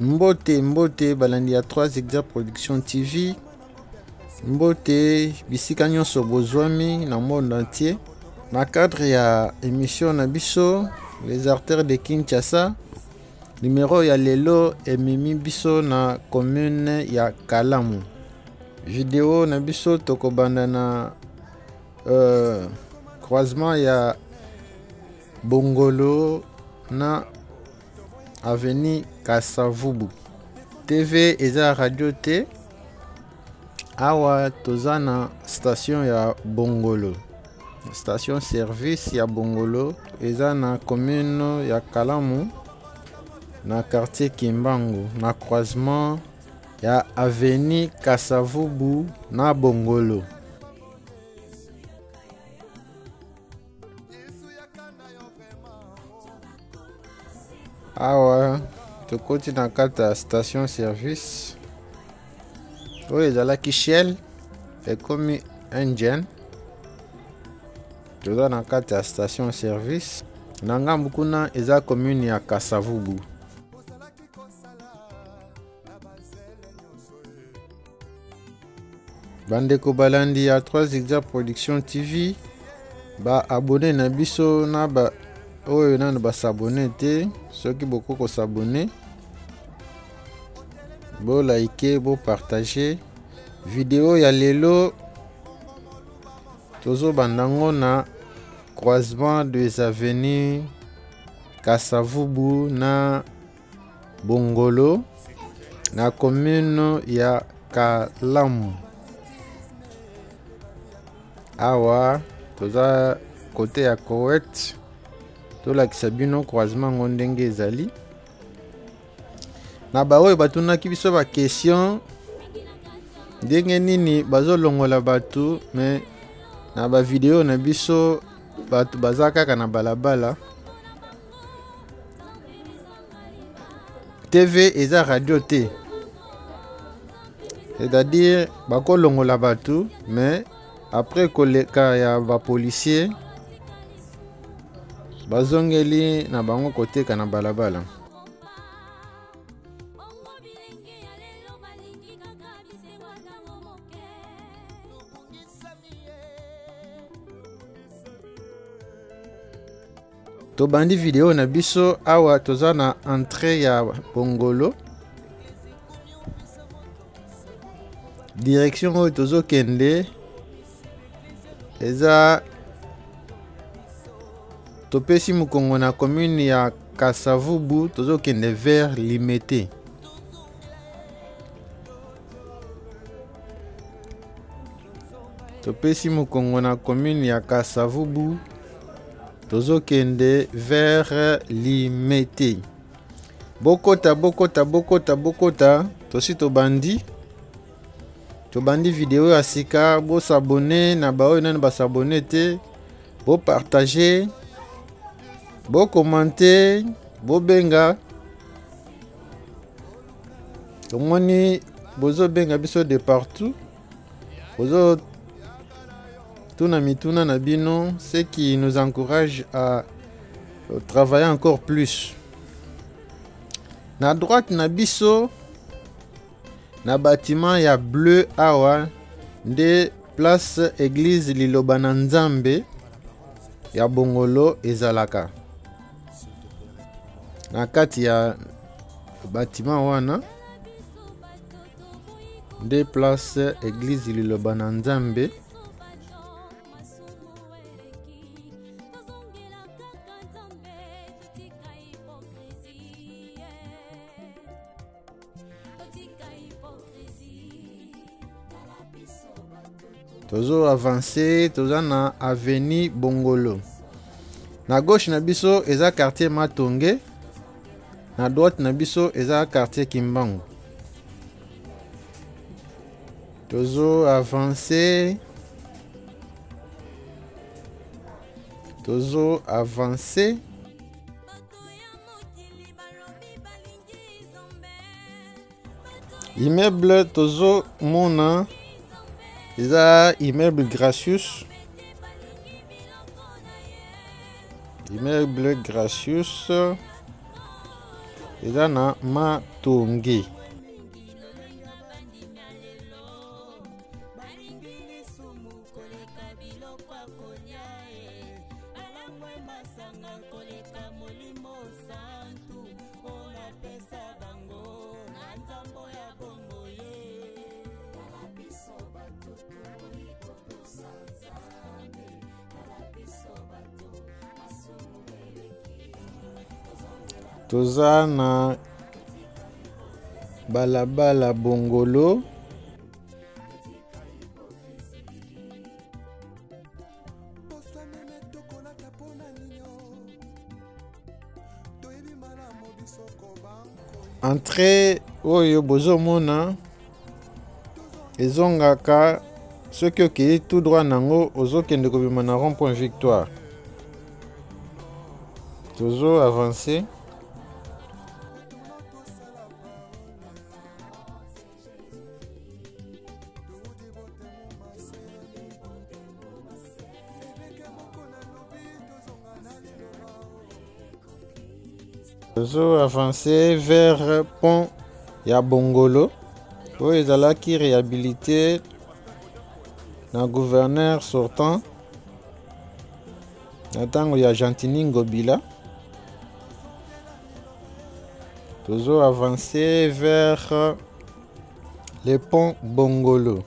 Mbote mbote balandi ya 3 Exa Production TV. Mbote bisika nyonso bozwami na monde entier. Na cadre ya émission na biso les artères de Kinshasa, numéro ya lelo ememi biso na commune ya Kalamu. Video na biso tokobanda na euh, croisement ya Bongolo na avenue Kasavubu. TV eza radio te. Awa toza na station ya Bongolo. Station service ya Bongolo eza na commune ya Kalamu na quartier Kimbangu na croisement ya avenue Kasavubu na Bongolo. Awa tokoti na kati ya station service oyo ezalaki Shell ekomi Engen. Toza na kati ya station service na ngambu kuna eza commune ya Kasavubu. Bandeko balandi ya 3 Zigzag Production TV, ba abonné na biso na ba oyo nanu basabone te, soki bokoki kosabone, bo like, bo partage video ya lelo. Tozobanda ngo na croisement des avenues Kasavubu na Bongolo na commune ya Kalamu. Awa toza kote ya Koweït, tolakisa bino croisement ngo ndenge ezali. Na baoyo batunaki biso ba question ndenge nini bazolongola bato, me na ba video na biso bato baza kaka na balabala. TV eza radio te, c'est-à-dire bakolongola bato mais après koleka ya ba policier bazongeli na bango koteka na balabala. Tobandi video na biso awa toza na entrée ya Bongolo. Direction oyo tozokende eza topesi mokongo na commune ya Kasavubu, tozokende vers Limete. Topesi mokongo na commune ya Kasavubu, tozokende vers Limete. Bokota, bokota, bokota, bokota, tosi tobandi. Tobandi video ya sika, bosabone na baoyo nani basabone te, bopartage, bokomante, bobenga. Tomoni bozobenga biso de partout, bozo tuna mituna na bino, ce qui nous encourage à travailler encore plus. Na droite na biso na bâtiment ya bleu awa nde place église Liloba na Nzambe ya Bongolo ezalaka. Na kati ya bâtiment wana nde place église Liloba na Nzambe. Tozo avancer, toza na avenue Bongolo. Na gauche na biso eza quartier Matonge, na droite na biso eza quartier Kimbangu. Tozo avancer, tozo avancer. Immeuble tozo mona eza immeuble Gracious. Immeuble Gracious. eza na Matonge. Toza na balabala Bongolo. Entrée oyo bozomona ezongaka soki okei tout droit nango ozokende kobima na rond point Victoire. Tozo avancer. Tozo avancer vers pont ya Bongolo oyo ezalaki réhabilité na gouverneur sortant na ntango ya Gentiny Ngobila. Tozo avancer vers le pont Bongolo.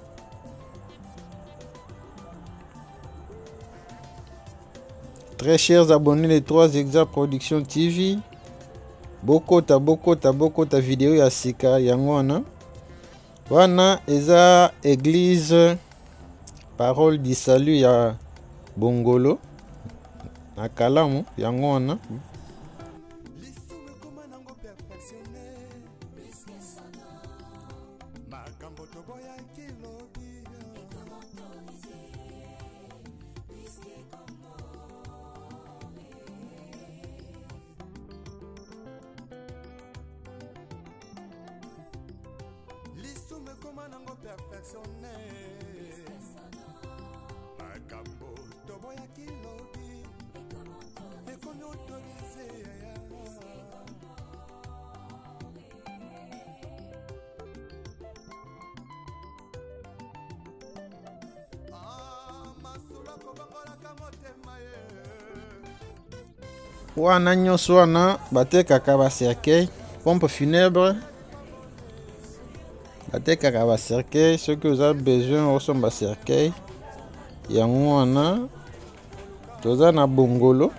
Très chers abonnés les 3 Exa Production TV, bokota bokota bokota video ya sika yango wana. Wana eza église Parole du Salut ya Bongolo na Kalamu yango wana. Wana nyonso wana batekaka ba cercueil, pompe funèbre, batekaka ba cercueil. Soki oza besoin osomba cercueil, yango wana. Toza na Bongolo.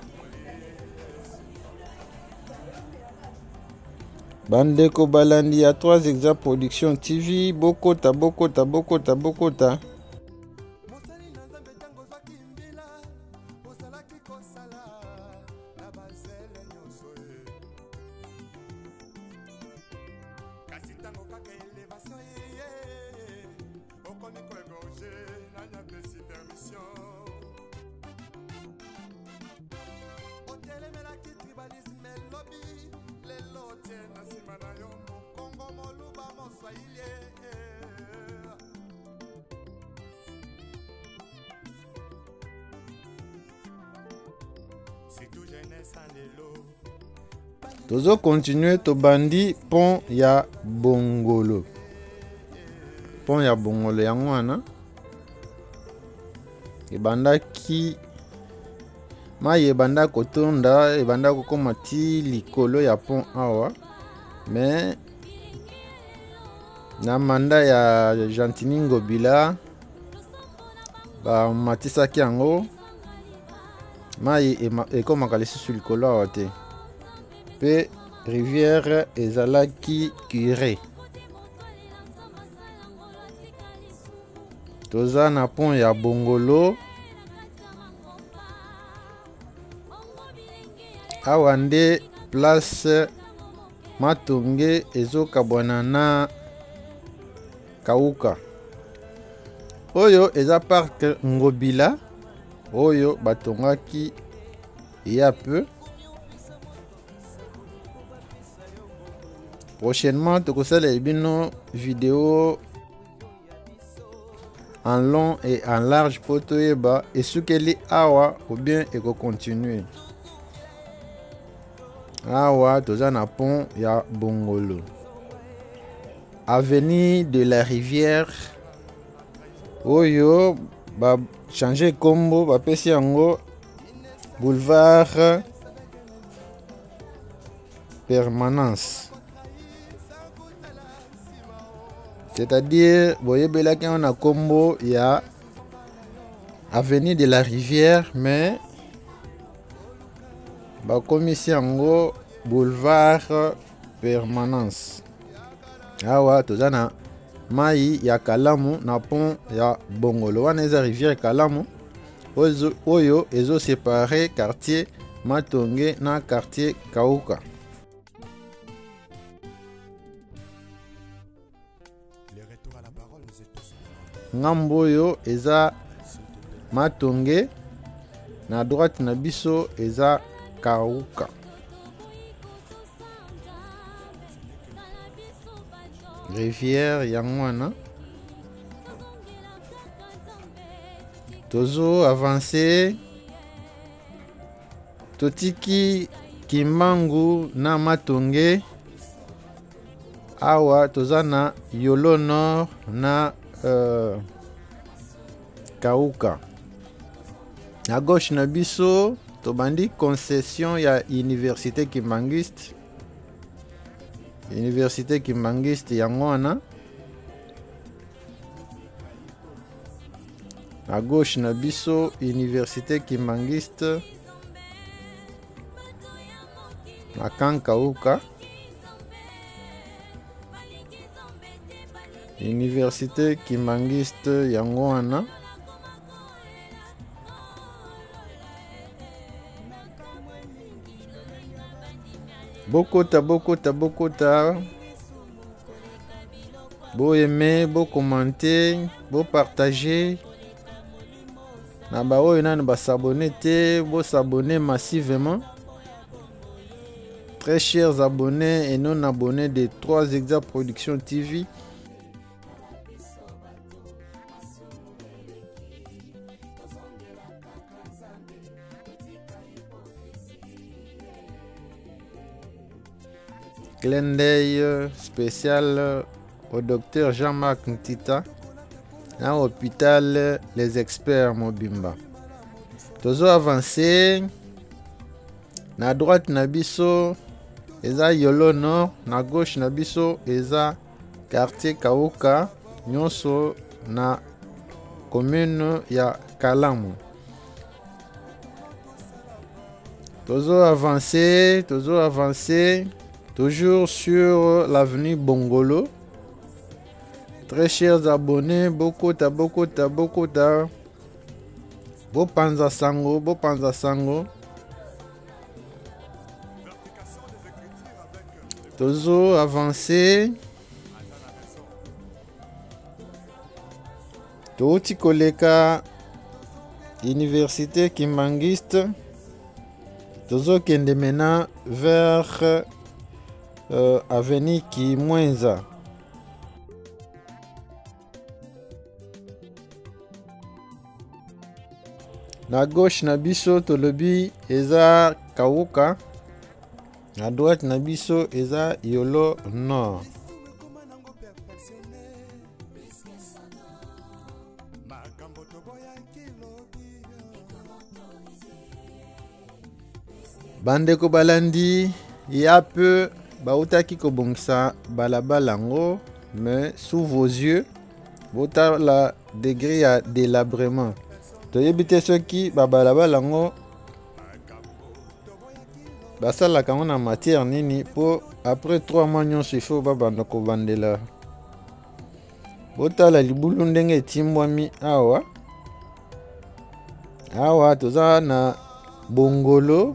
Bandeko balandi ya 3 Exa Production TV, bokota bokota bokota bokota. Tozo continuer, tobandi pont ya Bongolo. Pont ya Bongolo yango wana ebandaki mai ebanda kotonda, ebanda kokoma ti likolo ya pont awa, mais na mandat ya Gentiny Ngobila bamatisaki yango, mai ekomaka lisusu likolo awa te, pe rivière ezalaki curé. Toza na pont ya Bongolo. Awa nde place Matonge ezokabwana na Kauka. Oyo eza parc Ngobila oyo batongaki ya peu. Prochainement tokosala bino vidéo en long et en large po toyeba esukeli awa ou bien ekocontinue. Awa toza na pont ya Bongolo, avenue de la Rivière, oyo ba changer kombo, bapesi yango boulevard Permanence, c'est-à-dire boyebelaki yango na kombo ya avenue de la Rivière, mais bakomisi yango boulevard Permanence. Awa toza na mai ya Kalamu na pont ya Bongolo. Wana eza rivière Kalamu oyo ezosepare quartier Matonge na quartier Kauka. Ngambo oyo eza Matonge, na droite na biso eza Kauka. Rivière yango wana. Tozo avancer, totiki Kimbangu na Matonge. Awa toza na Yolo Nord na Kauka. Na gauche na biso tobandi concession ya Université Kimbanguiste. Université Kimbanguiste yango wana. Na gauche na biso Université Kimbanguiste na Kankauka. Université Kimbanguiste yango wana. Bokota, bokota, bokota. Bo aimer, bo commenter, bo partager. Na ba oyo nanu ba s'abonner te, bo s'abonner massivement. Très chers abonnés et non abonnés de 3 Exa Productions TV. Clin d'œil spécial au docteur Jean-Marc Ntita à l'hôpital Les Experts Mobimba. Tozo avancé na droite na biso eza Yolo Nord, na gauche na biso eza quartier Kauka, nyonso na commune ya Kalamu. Tozo avancé, tozo avancé, toujours sur l'avenue Bongolo. Très chers abonnés, bokota, bokota, bokota. Bopanza sango, bopanza sango. Tozo avancé. Touti koleka Université Kimbanguiste. Tozo kende maintenant vers avenue Kimwenza. Na gauche na biso tolobi eza Kauka, na droite na biso eza Yolo Nord. Bandeko balandi ya peu bautaki kobongisa balabala yango, mais sous vos yeux botala degré ya délabrement. Toyebi te soki babalabala yango basalaka yango na matière nini, po après 3 mois nyonso il faut babanda kobandela. Botala libulu ndenge etimbwami awa. Awa toza na Bongolo,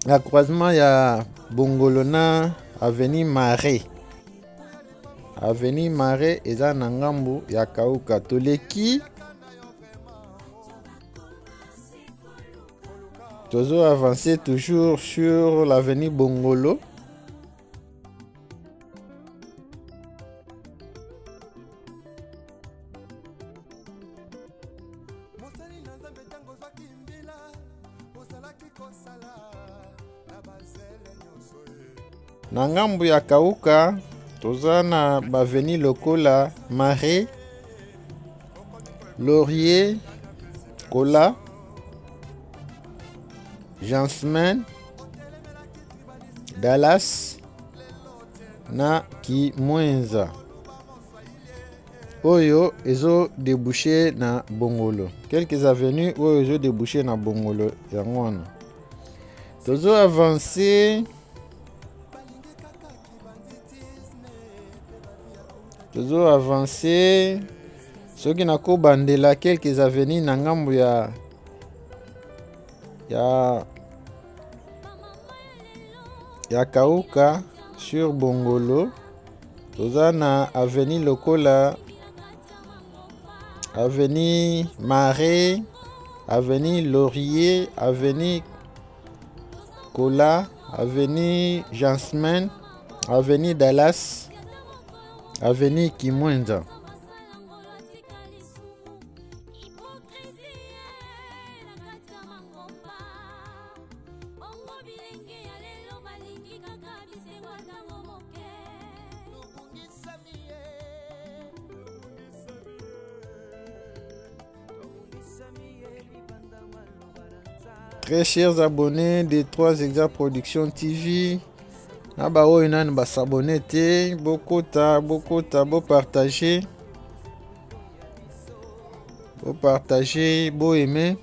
na croisement ya Bongolo na avenue Marais. Avenue Marais eza na ngambu ya Kauka. Toleki, tozo avancer toujours sur l'avenue Bongolo. Mosali na Nzambe, ntango ozwaki mbila, ozalaki kosala. Na ngambo ya Kauka toza na baveni lokola Marais, Laurier, Kola, Jansman, Dallas na Kimwenza oyo ezo deboucher na Bongolo. Quelques avenues oyo ezo deboucher na Bongolo yango wana. Tozo avancer tozo avancer soki nakobandela quelques avenues na ngambo ya ya ya Kauka sur Bongolo toza na avenue lokola avenue Marais, avenue Laurier, avenue Kola, avenue Jansman, avenue Dallas, avenue Kimwenza. Très chers abonnés de 3 Exa Production TV, na baoyo nani basabone te, bokota bokota bopartage bopartage boaime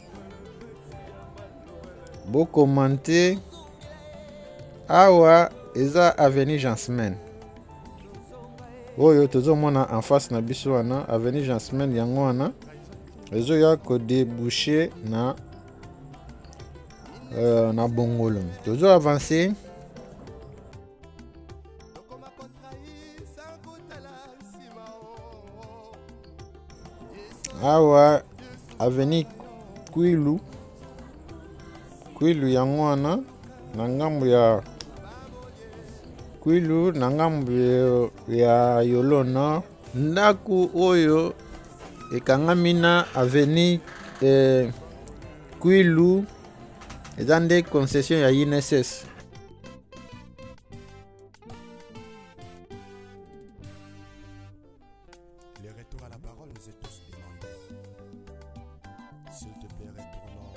bokommente. Awa eza avenue Jansmen oyo tozomona en face na biso wana, avenue Jansmen yango wana ezoya kodebouche na na Bongolo. Tozo avancer. Awa avenue Kwilu, Kwilu yango wana na ngambo ya Kwilu, na ngambo ya Yolo Nord. Ndako oyo ekangami na avenue Kwilu eza nde concession ya INSS. Le retour à la parole nous est tous demandé. S'il te plaît, retournons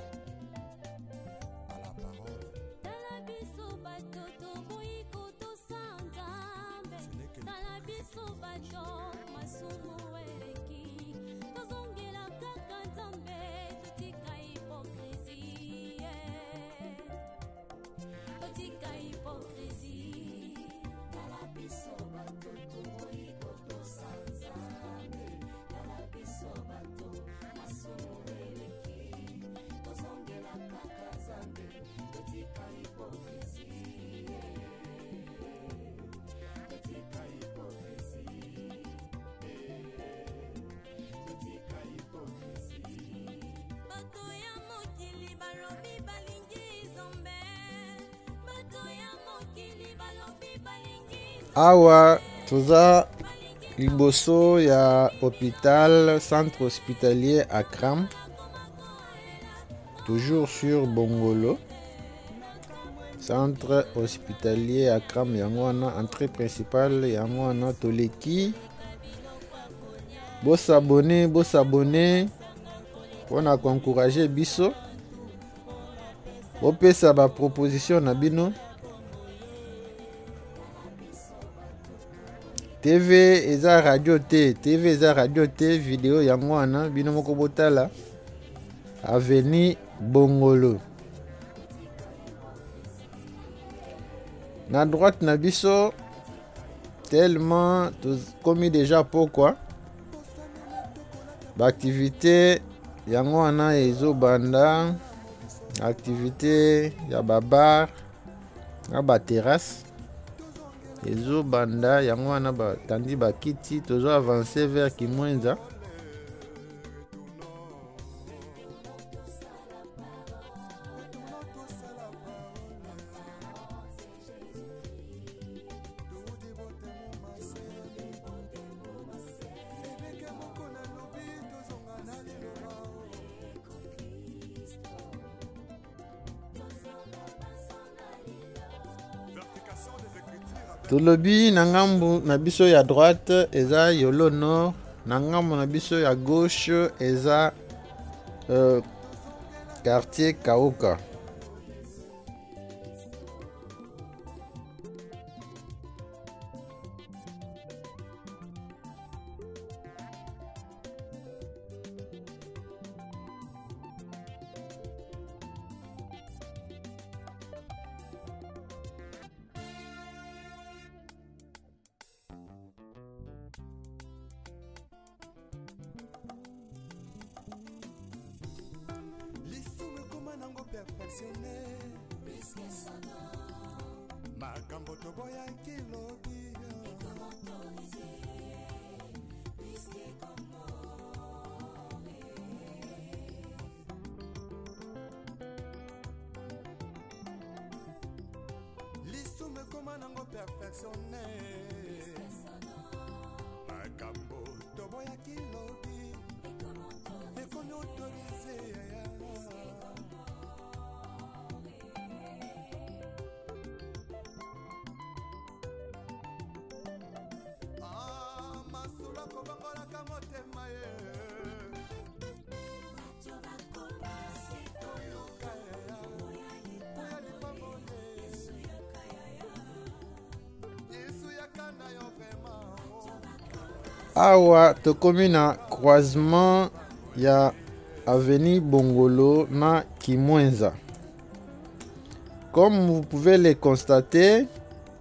à la parole. Ce n'est que l'hypocrisie qui Awa toza liboso ya hôpital centre hospitalier Akram, toujours sur Bongolo. Centre hospitalier Akram yango wana, entrée principale yango wana. Toleki, bosabone bosabone mpona koencourage biso, bopesa ba proposition na bino. TV eza radio te, TV eza radio te, video yango wana bino moko botala. Avenue Bongolo na droite na biso, tellement tokomi déjà pokwa, baactivité yango wana ezobanda, activité ya babar na baterrasse ezobanda yango wana, batandi bakiti. Tozo avancer vers Kimwenza. Tolobi na ngambu na biso ya droite eza Yolo Nord, na ngambu na biso ya gauche eza quartier Kauka. Lisumu ekoma nango perfectionne makambo toboyaki lobi. Lisumu ekoma nango perfectionne makambo toboyaki lobi ekomi autorise. Ah, masolo akobongolaka motema ye. Koluka ya lipamboli. Yesu yaka na yo vraiment. Awa tokomi na croisement ya avenue Bongolo na Kimwenza. Comme vous pouvez le constater,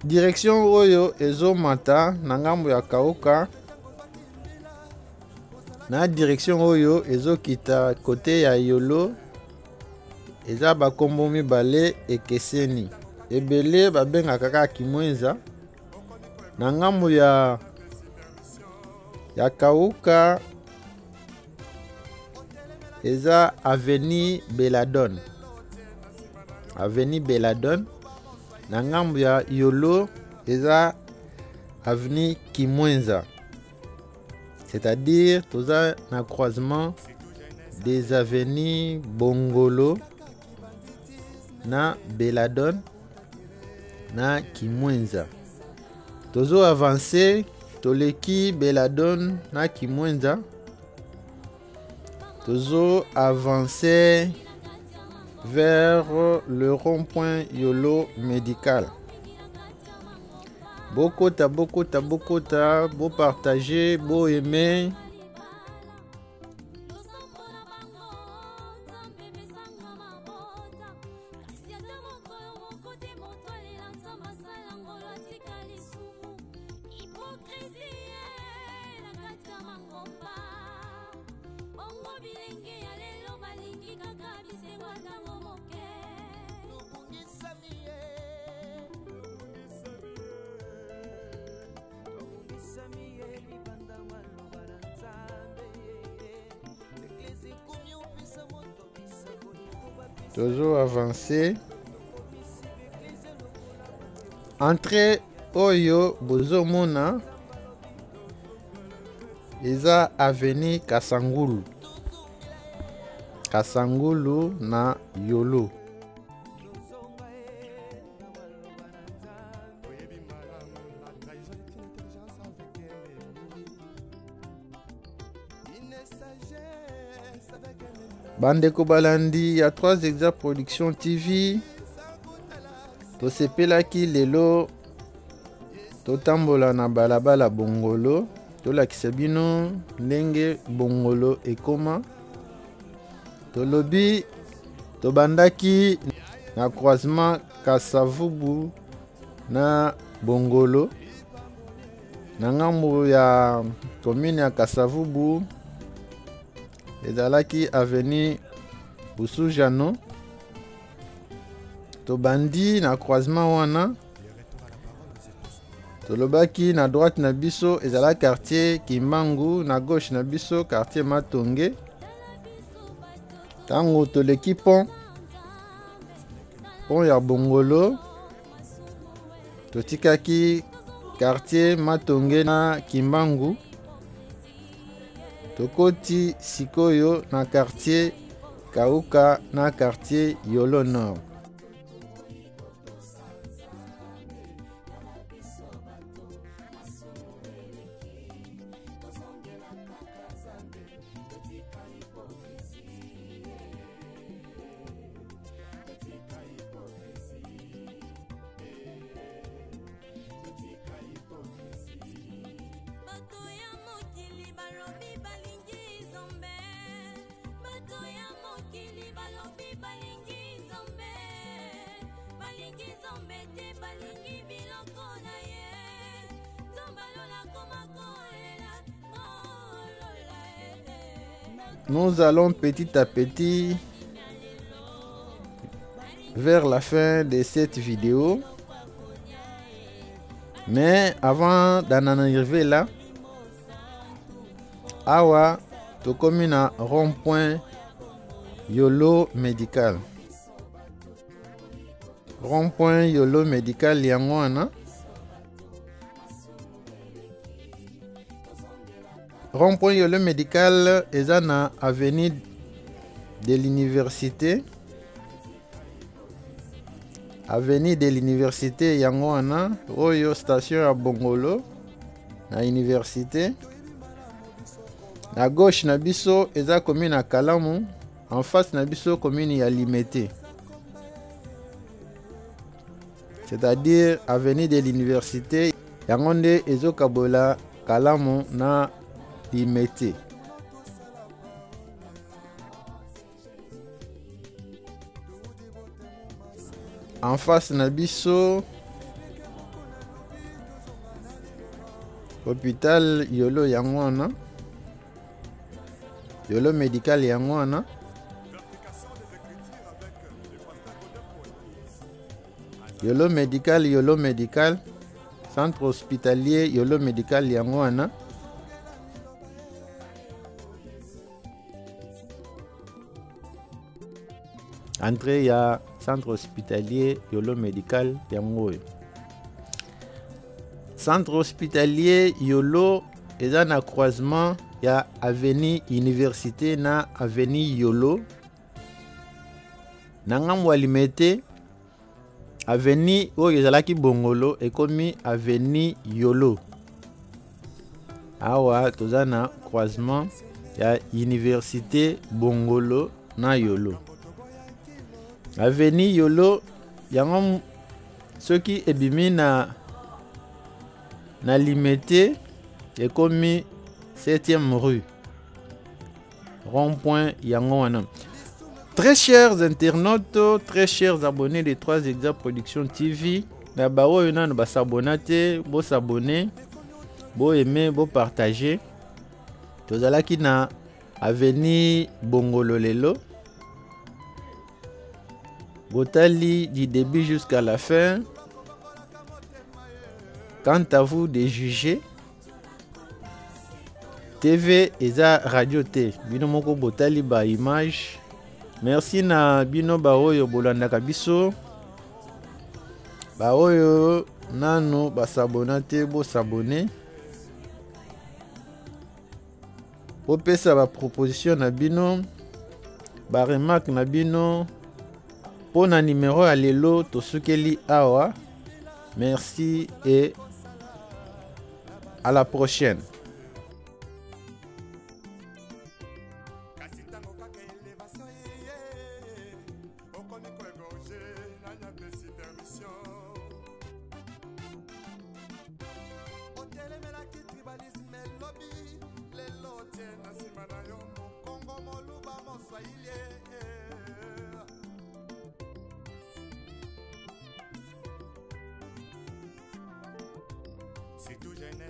direction oyo ezomata na ngambo ya Kauka, na direction oyo ezokita kote ya Yolo, eza bakombo mibale ekeseni. Ebele babengaka kaka Kimwenza. Na ngambo ya Kauka eza avenue Belladone. Avenue Belladone. Na ngambo ya Yolo eza avenue Kimwenza. C'est-à-dire toza na croisement des avenues Bongolo na Belladone na Kimwenza. Tozo avancer, toleki Belladone na Kimwenza. Tozo avancer vers le rond-point Yolo médical. Bokota, bokota, bokota, bo partager, bo aimer. Toujours avancer. Entrée oyo bozomona eza avenue Kasangulu. Kasangulu na Yolo. Bandeko balandi ya 3 Exa Production TV, tosepelaki lelo totambola na balabala Bongolo, tolakisa bino ndenge Bongolo ekoma. Tolobi tobandaki na croisement Kasavubu na Bongolo na ngambo ya commune ya Kasavubu ezalaki avenue Busujano. Tobandi na croisement wana, tolobaki na droite na biso ezala quartier Kimbangu, na gauche na biso quartier Matonge. Tango toleki pont ya Bongolo, totikaki quartier Matonge na Kimbangu, tokoti sikoyo na quartier Kauka na quartier Yolo Nord. Nous allons petit à petit vers la fin de cette vidéo. Mais avant d'en arriver là, awa tokomi na rond-point Yolo Medical. Rond-point Yolo Medical yango wana. Rond-point Yolo Medical eza na avenue de l'université. Avenue de l'université yango wana oyo station ya Bongolo na université. Na gauche na biso eza commune ya Kalamu, en face na biso commune ya Limete. C'est-à-dire avenue de l'université yango nde ezokabola Kalamu na Limete. En face na biso hôpital Yolo yango wana, Yolo médical yango wana. Yolo médical, Yolo médical, centre hospitalier Yolo médical yango wana. Entrée ya centre hospitalier Yolo médical yango oyo. Centre hospitalier Yolo eza na croisement ya avenue Université na avenue Yolo. Na ngambo ya Limete, avenue oyo ezalaki Bongolo ekomi avenue Yolo. Awa toza na croisement ya Université Bongolo na Yolo. Avenue Yolo yango soki ebimi na Limete ekomi 7e rue. Rond-point yango wana. Très chers internautes, très chers abonnés de 3 Exa Production TV, na ba oyo nanu ba s'abonner te, bo s'abonner, bo aimer, bo partager. Tozalaki na avenue Bongolo lelo. Botali du début jusqu'à la fin. Quant à vous de juger, TV eza radio te, bino moko botali ba image. Merci na bino ba oyo bolandaka biso, ba oyo nanu ba s'abonner te, bo s'abonner, bopesa ba proposition na bino, ba remarque na bino. Mpo na numéro ya lelo tosukeli awa. Merci et à la prochaine. Kasi ntango kaka elevation eye, okomi koegorge, nani apesi permission? Otelemelaki tribalisme elobi, lelo otie na nsima na yo mokongo, moluba, moswahili. Surtout jeunesse.